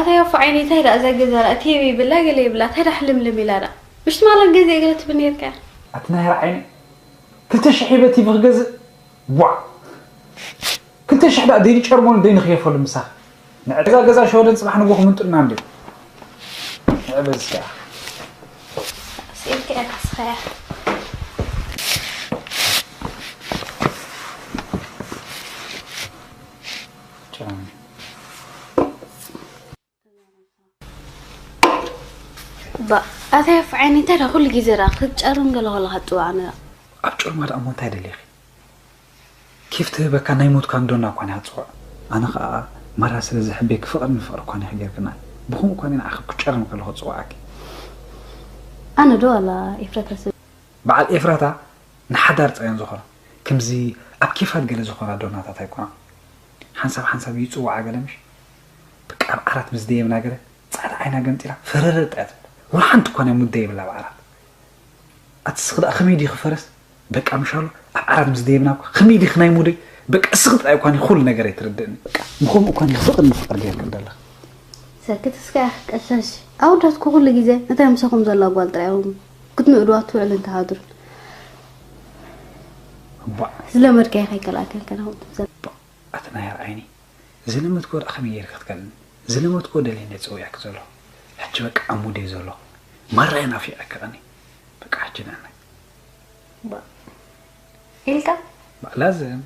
ኣታ ያፉ ዓይኒ እንታይ ደኣ እዛ ገዛ ደኣ ቲቪ ይብላ ገለ ይብላ እንታይ ደኣ ሕልምልም ኢላ ደኣ ምሽቲ ማለት ገዚአ ገለ ትብል ነርካ። ኣቲ ናይ ርዓይኒ ክልተ ሽሕ ሂበ ቲቪ ክገዝእ ቧዕ። ክልተ ሽሕ ደኣ ደይኒ ጨርሞን ደይኒ ክየፈሉ ምሳኽ። ንዕዳ ገዛ ሸወደን ጽባሕ ንግሆ ክምንጥልና እንድዩ። ንዕበ እስኪ። ስኢልካ እያ ተስፋያ። ጨርሞን። ባ ኣታ ያፍ ዓይኒ እንታይ ደኣ ኩሉ ግዜ ደኣ ክትጨርም ገለ ከለኻ ትጽውዓኒ ደኣ? ኣብ ጨርማ ደኣ እሞ እንታይ ደሊኺ? ኬፍ ትህበካ ናይ ሞትካ እንዶና እኳ እያ ትጽውዕ። ኣነ ኸኣ ማራ ስለ ዝሕበየኪ ፍቕሪ ንፍቕሪ እኳ ኢኺ ጌርክና። ብኸምኡ እኳ ንዓኺ ክጨርም ከለኹ ዝጽውዓኪ። ኣነ ዶ ዋላ ኤፍራታ ስለ በዓል ኤፍራታ ንሓዳር ጸገም ዝኾና፣ ከምዚ ኣብ ኬፋት ገለ ዝኾና ዶናታት ኣይኮና። ሓንሳብ ሓንሳብ ይጽውዓ ገለ ምሽ? በቃ ኣብ ዓራት ምስ ደየብና ገለ ጻዕዳ ዓይና ገምጢላ ፈረረጥ እያ ትብል። ወላ ሓንቲ እኳ ናይ ሙደ የብላ ኣብ ዓራት። ኣቲ እስኺ ደኣ ከመይ ድዩ ክፈረስ? በቃ ምሻሎ ኣብ ዓራት ምስ ደየብና እኳ ከመይ ድዩ ናይ ሙደይ? በቃ እስኺ ጥራይ እኳ ኩሉ ነገር ኣይትርድእኒ። በቃ ምኸምኡ እኳ ፍቕሪ ንፍቕሪ ጌርክን ዘለኺ። ሰክት እስከ ቀሻሽ ኣወዳትኩ ኩሉ ግዜ እንታይ ምሳኹም ዘላ ጓል ጥራይ እዮም ክትምእድዋ ትውዕልን ትሓድሩን። እባ ዝለመድካዮ ከይከልኣካ ከናኹም ትብዘል። ኣቲ ናይ ዓይኒ ዝለመድክዎ ደኣ ከመይ ጌርካ ክትከልኒ? ዝለመድክዎ ደልየ እንደ ጸዊዐኪ ዘለኹ። ሕጂ በቃ ኣብ ሙደይ ዘለኹ። ማራ እየ ናፊቐኪ ቀኒ። በቃ ሕጂ ንዕናይ። ባ ኢልካ? ባ ላዝም።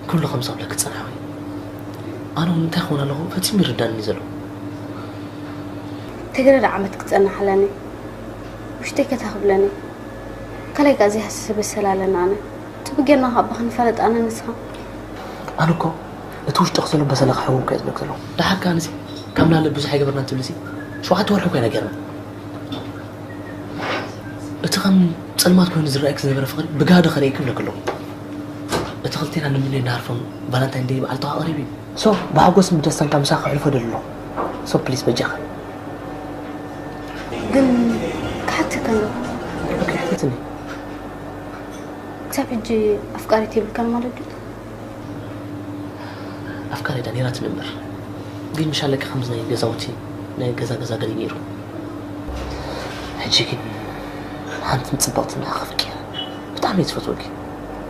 ኩሉ ከም ዝብለኪ ዝጸናሕኩ። ኣነ እውን እንታይ ክኸውን ኣለኹ ፈጺሙ ይርዳኒ ዘሎ። ትግረ ዳ ዓመት ክጸንሕ ኣለኒ። ውሽጠይ ከታ ክብለኒ። ካልኣይ ከኣ ዘይሃስስ በሰል ኣለና ኣነ። ጽቡቅ ጌርና ከኣ ክንፋለጥ ኣነ ንስኻ። ኣነ እኮ እቲ ውሽጥኺ ዘሎ በሰላ ክሕውንካ እየ ዝብለኪ ዘለኹ። ደሓር ከኣ ንሲ ካብ ናለ ብዙሕ ኣይገበርናን ትብልሲ ሸውዓተ ወርሒ እኮ ኢና ጌርና። እቲ ከም ጸልማት ኮይኑ ዝረኣየኪ ዝነበረ ፍቕሪ ብጋህዲ ከርእየኪ እብለኪ ኣለኹ። እቲ ክልቴና ንምንዮይ ንሃርፎም ቫለንታይን ደይ በዓል ተዋ ቀሪቡ እዩ። ሶ ብሓጎስን ብደስታን ካብ ምሳኺ ከሕልፎ ደሊ ኣለኹ። ሶ ፕሊስ በጃኺ። ግን ክሓተካ ኣለኹ። ኦኬ፣ ሕተትኒ። ክሳብ ሕጂ ኣፍቃሪት የብልካን ማለት ድዩ? ኣፍቃሪት ዳ ነይራትኒ እምበር። ግን ምሽ ኣለኪ ከምዚ ናይ ገዛውቲ፣ ናይ ገዛ ገዛ ገለ ነይሩ። ሕጂ ግን ሓንትን ጽብቕትን ንዓኺ ኣፍቂረ። ብጣዕሚ እየ ዝፈትወኪ።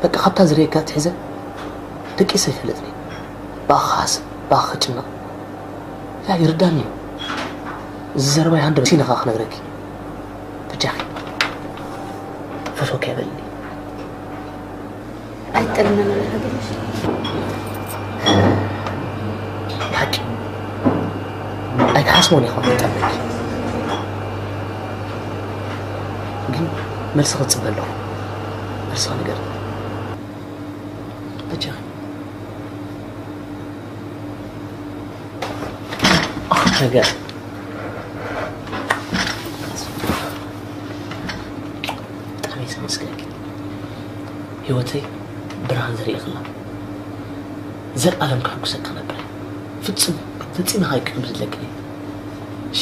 በቃ ካብታ ዝርእየካ ኣትሒዘ ደቂሰ ኣይፈልጥን እየ። ብኣኺ ክሓስብ፣ ብኣኺ ክጭነቕ። ያ ይርዳኒ እዩ። እዚ ዘረባይ ሃንደበት ሲነኻ ክነግረኪ። በጃኺ። ፈትወኪ እየ በልኒ። ኣይትጠልመኒ ኣለኻ ግን። ብሓቂ ኣይትሓስቦን ኢኻ ክትጠልመኪ። ግን መልሲ ክጽበ ኣለኹ። መልሲ ንገር። በጃኺ። ኣኽ፣ ነገር። የመስግነኪ። ህይወተይ ብርሃን ዘሪእኽላ፣ ዘልኣለም ከሐጉሰኪ ክነብር። ፍጹም ፈጺምኻ ይቅም ዝለኪ። እሺ።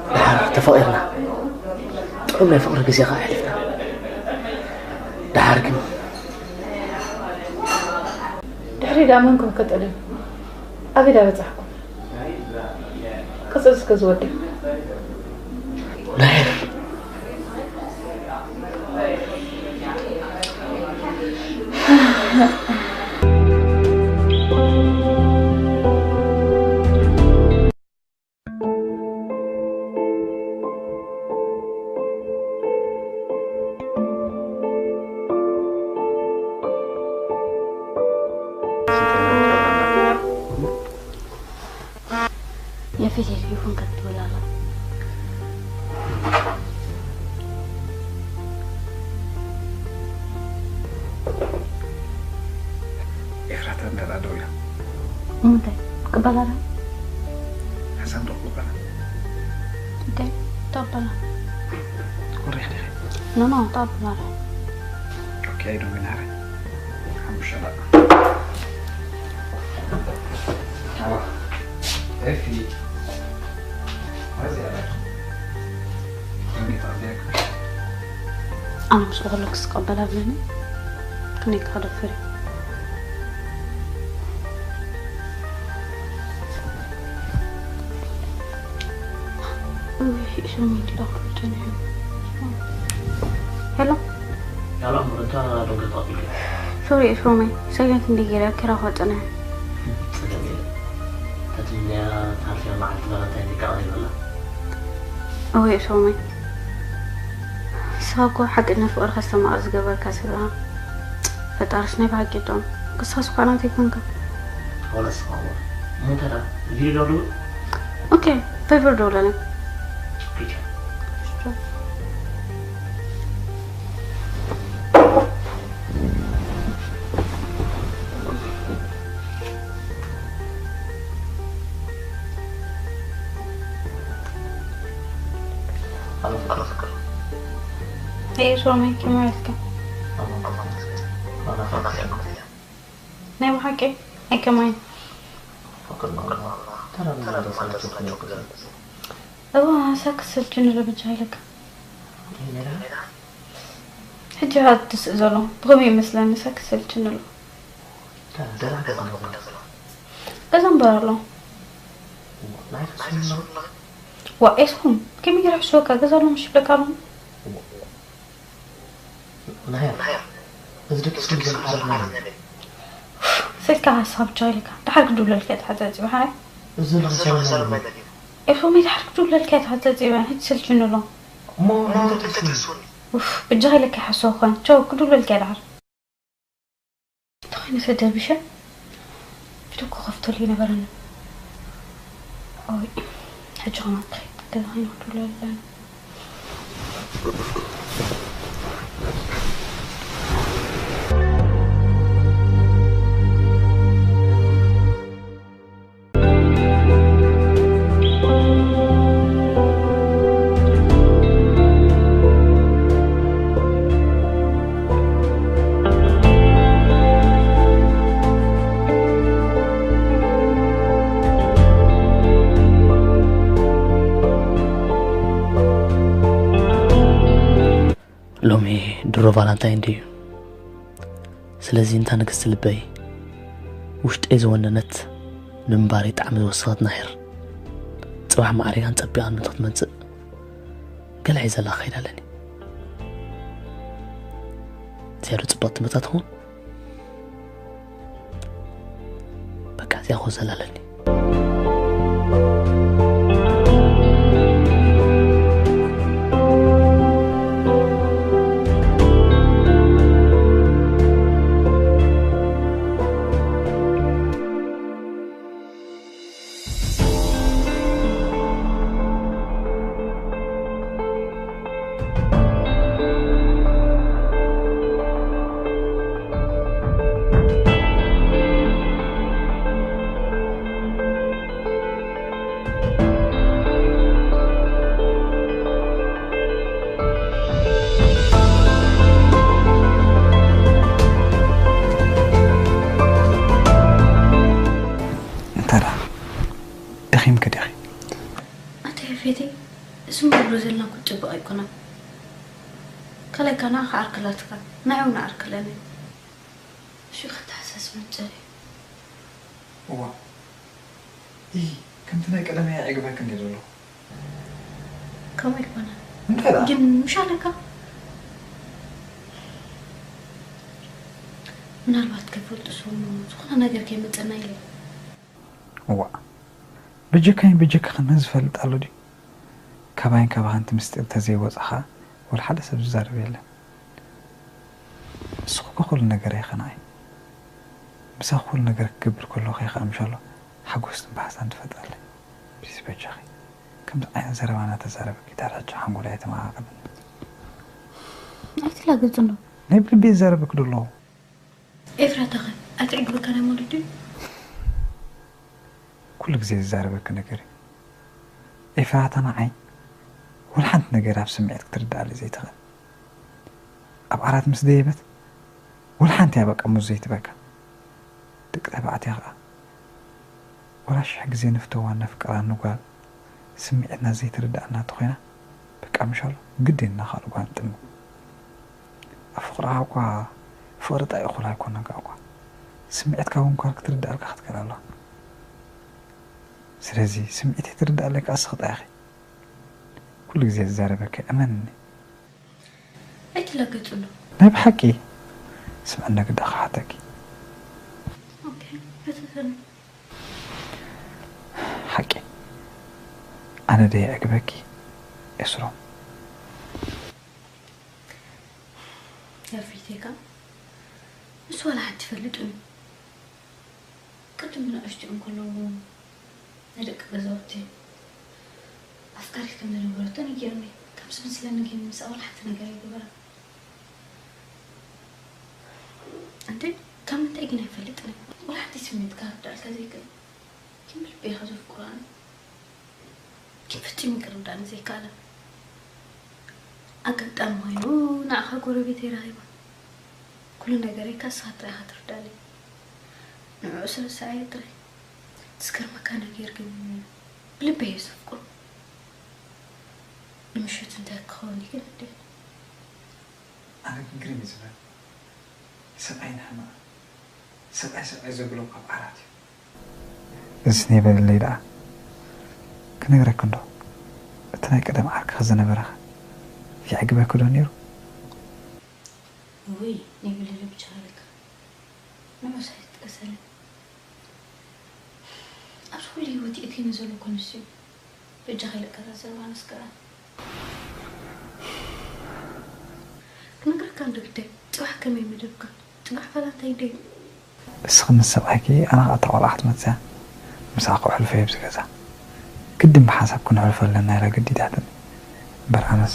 ደሓር ተፋቒርና፣ ጥዑም ናይ ፍቕሪ ግዜ ኸዓ ኣሕሊፍና። ደሓር ግን ድሕሪ ደኣ መን ክምከተለይ? ኣበይ ደኣ በጻሕኩም? ቅጽል እስከ ዝወዲ። ደሓር የፊት የፊት ይኹን ከትብል ኣላ። ኤፍራታ እንዳላ ደው ኢላ። ንምንታይ? ክበላላ? ሓሳብ ዶ ክበላ? እንታይ? ተበላ። ኩሪሕ ዲኺ? ኖ፣ ኖ፣ ተበላላ። ኦኬ፣ I don't mean her. I'm shut up. ኤፊ። ኣነ ምስ በኸለኩ ክቐበል ኣብለኒ። ክንደይ ክደፍር እዩ? እውይ፣ ሽሙ ይድላኩ ጀኒሑ። ሄሎ። ያላ፣ ምርታ ዶንገ ተቐቢሉ። ሶሪ፣ ሶመይ፣ ሰገን ክንደይ ገይረ ክራኸ ጽነ። ጸገም የለን። ተትምንያ ታርፊያ መዓልቲ ባላንታይን ዲካ ቀሪበላ። እወ፣ ሶመይ። ንስኻ እኮ ሓቀኛ ፍቕሪ ከስተማቕር ዝገበርካ ሰብ ኢኻ። ፈጣሪስ ናይ ብሓቂ ይጥዕም። ክሳስ እኳ ናተይ ኮንካ። ወላ ንስኻ እሞ። እሞ እንታይ ደኣ? ቪድዮ ዶ ኣለዎ? ኦኬ፣ ፋይቨር ደውለለይ። ኦኬ፣ ቻው። ኣይ ሶመይ፣ ከመይ ዋልካ? ናይ ብሓቂ ኣይከማይን። እዋ፣ ሳክት ሰልችኒ ዶ በጃ ኢለካ። ሕጂ ኸኣ ትስእ ዘሎ ብኸመይ ይመስለኒ፣ ሳክት ሰልችኒ ኣሎ። ገዛ እምበር ኣሎ። ዋ፣ ኤስኹም ከመይ ገይረ ሕስወካ? ገዛ ኣሎ ምሽ ይብለካ ኣሎ። ናያ፣ እዚ ደቂ ስም ዘምሓርና እዩ። ስልካ ሃሳብ ቻይልካ። ድሓር ክድውለልካ እየ ተሓጻጺበ፣ ሓራይ። እዚ ዘሎ ሰላም ማለት እዩ። ኤፍሬም፣ ድሓር ክድውለልካ እየ ተሓጻጺበ፣ ሕጂ ሰልችኒ ኣሎ። እሞ እንታይ ትሕስኒ? ኡፍ፣ በጃኻ ኢለካ ይሓስወ ኳን። ቻው፣ ክድውለልካ እየ ድሓር። እንተኾይነ ተደርቢሸ፣ ቪድዮ እኮ ከፍተሉ ይነበረኒ። ኦይ፣ ሕጂ ከማን ክኸይድ ገዛ ኸይነ ክድውለሉ ኣለኒ። ሎሚ ድሮ ቫላንታይን ድዩ? ስለዚ እንታ ንግስቲ ልበይ፣ ውሽጠይ ዝወነነት፣ ንምንባረይ ጣዕሚ ዝወሰኸት ናሄር፣ ጽባሕ ማዕሪጋን ጸቢቓን ምእንቲ ክትመጽእ፣ ገለ ሒዘላ ክኸይድ ኣለኒ። ዝያዳ ጽብቕቲ መጻ ትኸውን? በቃ፣ እዚኣ ክወስደላ ኣለኒ። ኣይኮነን። ከላይ ከና ከዓርክላትካ ናይ እውን ዓርክለኒ። እሺ፣ ከተሓሳስበን ጸሪ። እዋ። ኢ፣ ከምቲ ናይ ቀደመይ ኣዕግበክ እንዲ ዘሎ። ከምኡ ኣይኮነን። እንታይ ደኣ? ግን ምሽ ኣለካ? ምናልባት ከይፈልጡ ሰሙ ዝኾነ ነገር ከይመጸና ኢለ። እዋ። ብጀካይን ብጀካኽን ዝፈልጥ ኣሎ ድዩ? ካባይን ካባኽን እቲ ምስጢር እንተዘይወጸ ኸኣ ወላ ሓደ ሰብ ዝዛረብ የለን። ንስኺ እኮ ኩሉ ነገረይ ኸኣ ንዓይ። ምሳኺ ኩሉ ነገር ክገብር ከለኹ ኸኣ ምሻሎ ሓጎስ ትንፋስን ትፈጥረለይ። ፕሊስ በጃኺ። ከምዚ ዓይነት ዘረባ እናተዛረብኪ ድሕሪ ሕጂ ሓንጎለይ ኣይተመቓቐልን። ኣይትላገጽ እንዶ። ናይ ብልቢ ይዛረበኪ ዶ ኣለኹ። ኤፍራታ ኸ ኣይትዕግበካን እያ ማለት ድዩ? ኩሉ ግዜ ዝዛረበኪ ነገር እዩ። ኤፍራታ ንዓይ ወላ ሓንቲ ነገር ኣብ ስምዒት ክትርድኣለይ ዘይትኽእል። ኣብ ዓራት ምስ ደየበት ወላ ሓንቲ እያ በቃ ሙዝ ዘይትበካ። ደቂ ተባዕትዮ ኸኣ ወላ ሽሕ ግዜ ንፍተዋን ነፍቅራን ንጓል ስምዒትና ዘይትርድኣና እንተኾይና በቃ ምሻሎ ግድን ኢና ካልእ ጓል ንጥምት። ኣብ ፍቕርኻ እኳ ፍቕሪ ጥራይ እኹል ኣይኮነን ከኣ እኳ ስምዒትካ እውን ጓል ክትርድኣልካ ክትክእል ኣለዋ። ስለዚ ስምዒተይ ትርድኣለይ ከኣ እስኺ ጥራይ ኢኺ። ኩሉ ግዜ ዝዛረበኪ እመንኒ። ኣይትላገጽሉ። ናይ ብሓቂ ስምዕኒ ግዳ ክሓተኪ። ኦኬ፣ ሕተተኒ። ሓቂ ኣነ ደይ ኣግበኪ ኤስሮም። ያፌቴካ ንሱ ዋላ ሓንቲ ይፈልጥ እዩ። ቅድም ንኣሽቱ እንከለዉ ናይ ደቂ ገዛውቲ ኣፍቃሪት ከም ዝነበረቶ ነጊሩኒ። ከም ዝመስለኒ ግን ምስኣ ዋላ ሓንቲ ነገር ኣይገበረን። እንዴ ካብ ምንታይ ግን ኣይፈልጥን። ዋላ ሓንቲ ስሜትካ ክርዳእልካ ዘይክእል ግን ብልቢ ኢኻ ዘፍቅሮ ኣነ። ግን ፈጺሙ ክርዳእኒ ዘይከኣለ ኣጋጣሚ ኮይኑ ንዓኻ ጎረቤተይ ረኺባ። ኩሉ ነገረይ ከኣ ንስኻ ጥራይ ኢኻ ትርዳእለይ። ንዕኡ ስለ ዝሰኣየ ጥራይ። እቲ ዝገርመካ ነገር ግን ብልበይ እየ ዘፍቅሮ። ንምሸት እንታይ ክኸውን እዩ ግን እንዴ? ኣነ ግን ግርም እዩ ዝብለኒ። ሰብኣይ ንሕማቕ፣ ሰብኣይ ሰብኣይ ዘብሎ ካብ ዓራት እዩ። እዝስ ኔበለለይ ደኣ ክነግረኪ እንዶ፣ እቲ ናይ ቀደም ዓርክኺ ዝነበረኸ የዕግበኪ ዶ ነይሩ? ውይ፣ ኔበለለ ብቻ በለካ። ንዑስ ኣይትጥቀሰለይ። ኣብዚ ኩሉ ህይወት የእትየኒ ዘሎ እኮ ንሱ እዩ። በጃኻ ኢለካ እዛ ዘረባ ነስክራ። ክነግረካ እንዶ ግዳይ፣ ጽባሕ ከመይ መደብካ? ጽባሕ ቫላንታይን ደይ እዩ። እስኺ ምስ ሰብኣይኪ፣ ኣነ ኸኣ እታ ቆልዓ ክትመጽእ እያ። ምሳኺ ከሕልፎ እየ ኣብዚ ገዛ። ግድን ብሓንሳብ ክነሕልፎ ኣለና ኢላ ገዲዳትኒ። እምበር ኣነስ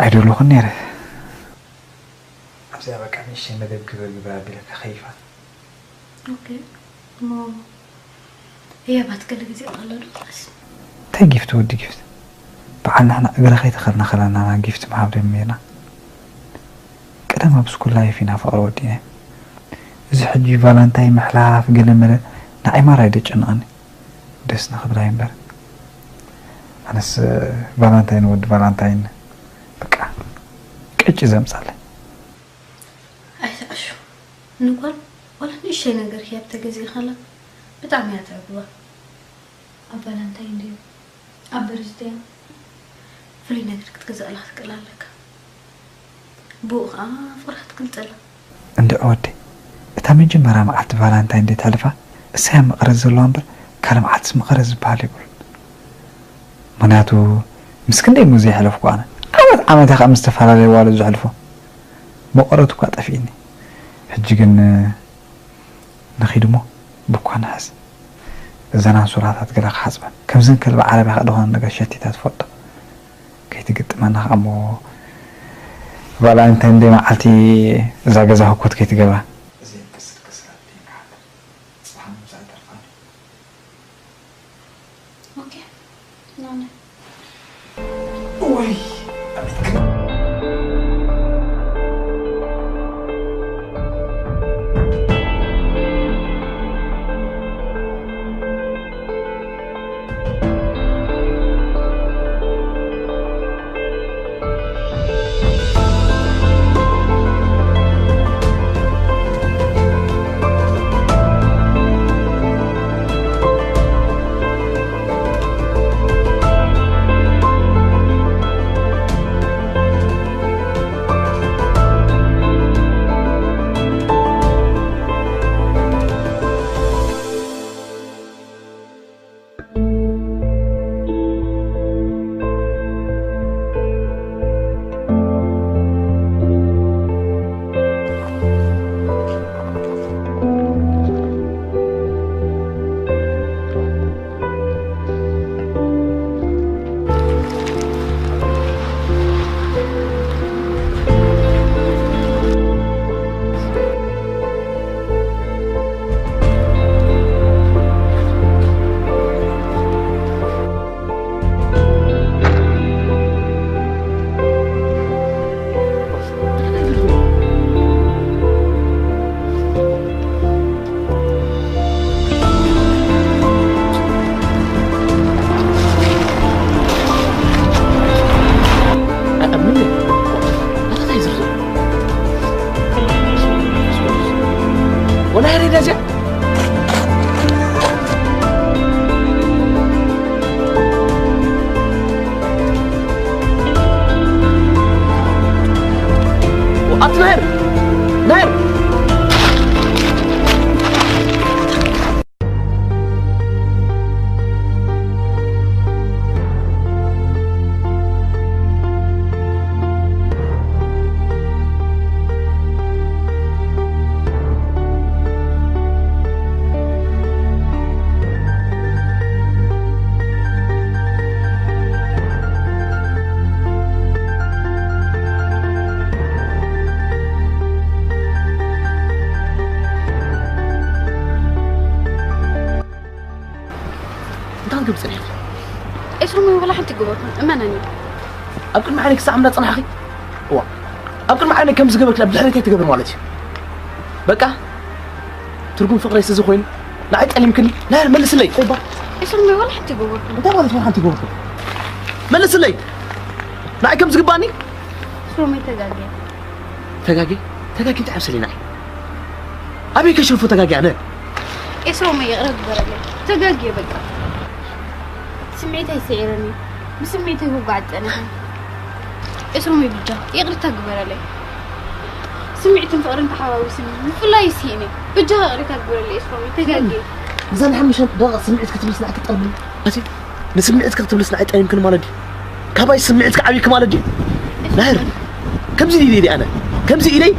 ኣይደለኹን ነይረ። ኣብዚኣ በቃ ንእሽተይ መደብ ግበር ግበር ኣቢለካ ከይፋ። ኦኬ። እሞ ህያባት ገለ ግዜ ኣሎ ዶ? ኸላስ። እንታይ ጊፍት ወዲ ጊፍት? በዓል ንሕና እግሪ ከይተኸልና ከለና ኢና ጊፍት ምሃብ ጀሚርና። ቀደም ኣብ ስኩል ላይፍ ኢና ፍቕሪ ወዲና። እዚ ሕጂ ቫላንታይ ምሕላፍ ገለ መለ ንዓይ ማራ እዩ ደጨንቐኒ። ደስ ንኽብላ እዩ እምበር። ኣነስ ቫላንታይን ወዲ ቫላንታይን በቃ ቅጭ ዘምጻለይ። ኣይትዓሹ። ንጓል ዋላ ንእሽተይ ነገር ህያብ ተገዚእኻላ ብጣዕሚ እያ ተዕግባ። ኣብ ቫላንታይን ድዩ ኣብ በርዝደያ ፍሉይ ነገር ክትገዝኣላ ክትክእል ኣለካ። ብኡ ኸኣ ፍቕርኻ ትገልጸላ። እንድዒ ወደይ፣ እታ መጀመርያ መዓልቲ ቫላንታይን ደይ ተሕልፋ እሳያ መቐረት ዘለዋ እምበር ካልእ መዓልትስ መቐረት ዝበሃል የብሉን። ምኽንያቱ ምስ ክንደይ እሞ ዘየሕለፍኩ ኣነ። ዓመት ዓመት እየ ኸኣ ምስ ዝተፈላለያ ኣዋልድ ዘሕልፎ። መቐረቱ እኳ ጠፊእኒ። ሕጂ ግን ንኺድ እሞ ብኳ ንሕዝ። እዘን ኣንሶላታት ገለ ክሓጽበን። ከምዘን ከልቢ ዓረብያ ከኣ ዝኾነ ነገር ሸቲታ ትፈልጦ። ከይትግጥመና ከኣ እሞ ቫላንታይን ደይ መዓልቲ እዛ ገዛ ህኮት ከይትገብራ። እዘን ቅስል ቅስላት ደይ ክሓታ። ጽባሕ ንምሳእ ይተርፋኒ። ኦኬ። ናነ። ወይ፣ ኣቤት ግን። ናይር! ናይር! እንታይ ክትገብሪ ጸኒሕኪ? ኤስሮም፣ ወላ ሓንቲ ኣይትገብርኩን፣ እመነኒ። ኣብ ቅድሚ ዓይነይ ክሳዕ ምዳ ጽናሕኪ? እዋ፣ ኣብ ቅድሚ ዓይነይ ከም ዝገበርኪ ኣብ ድሕሪተይ ትገብሪ ማለት እዩ። በቃ፣ ትርጉም ፍቕረይ ስዚ ኮይኑ፣ ንዓይ ጠሊምክኒ፣ ናይ መልስለይ። እባ፣ ኤስሮም፣ ወላ ሓንቲ ኣይገብርኩን። እንታይ ማለት ወላ ሓንቲ ኣይገብርኩን? መልስለይ። ንዓይ ከም ዝግባኒ? ኤስሮም፣ ተጋግየ። ተጋጊ? ተጋጊ እንታይ ኣምሰሊ ንዓይ? ኣበይ ከሽርፎ ተጋጊ ኣነ? ኤስሮም፣ ይቕረ ግበረለይ። ተጋግየ በቃ። ስምዒት ኣይስዒረኒ። ብስምዒት ይውጋዕ ጸኒሐ። ኤስሮም፣ ብጃ ይቕርታ ግበረለይ። ስምዒትን ፍቕርን ተሓዋዊስኒ። ምፍላይ ስኢነ። ብጃ ይቕርታ ግበረለይ ኤስሮም፣ ተጋግየ። እዛ ንሓሙሽተ ደቂቕ ስምዒት ክትብልስ ንዓይ ክትጠልምኒ? ኣቲ ንስምዒት ክትብልስ ንዓይ ጠሊምክኒ ማለት ድዩ? ካባይ ስምዒት ክዓብይክ ማለት ድዩ? ናህር፣ ከምዚ ኢለ ኣነ። ከምዚ ኢለይ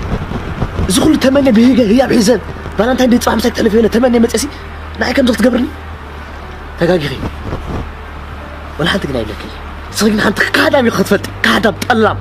እዚ ኩሉ ተመነ ብህገ ህያብ ሒዘን ቫላንታይን ደይ ጽባሕ ምሳይ ክተሕልፍ የለ ተመነ መጸሲ ንዓይ ከምዚ ክትገብርኒ? ተጋጊኺ። ወላ ሓንቲ ግን ኣይብለኪ። ንስኺ ግን ሓንቲ ካዳም ኢኺ ክትፈልጢ። ካዳም ጠላም።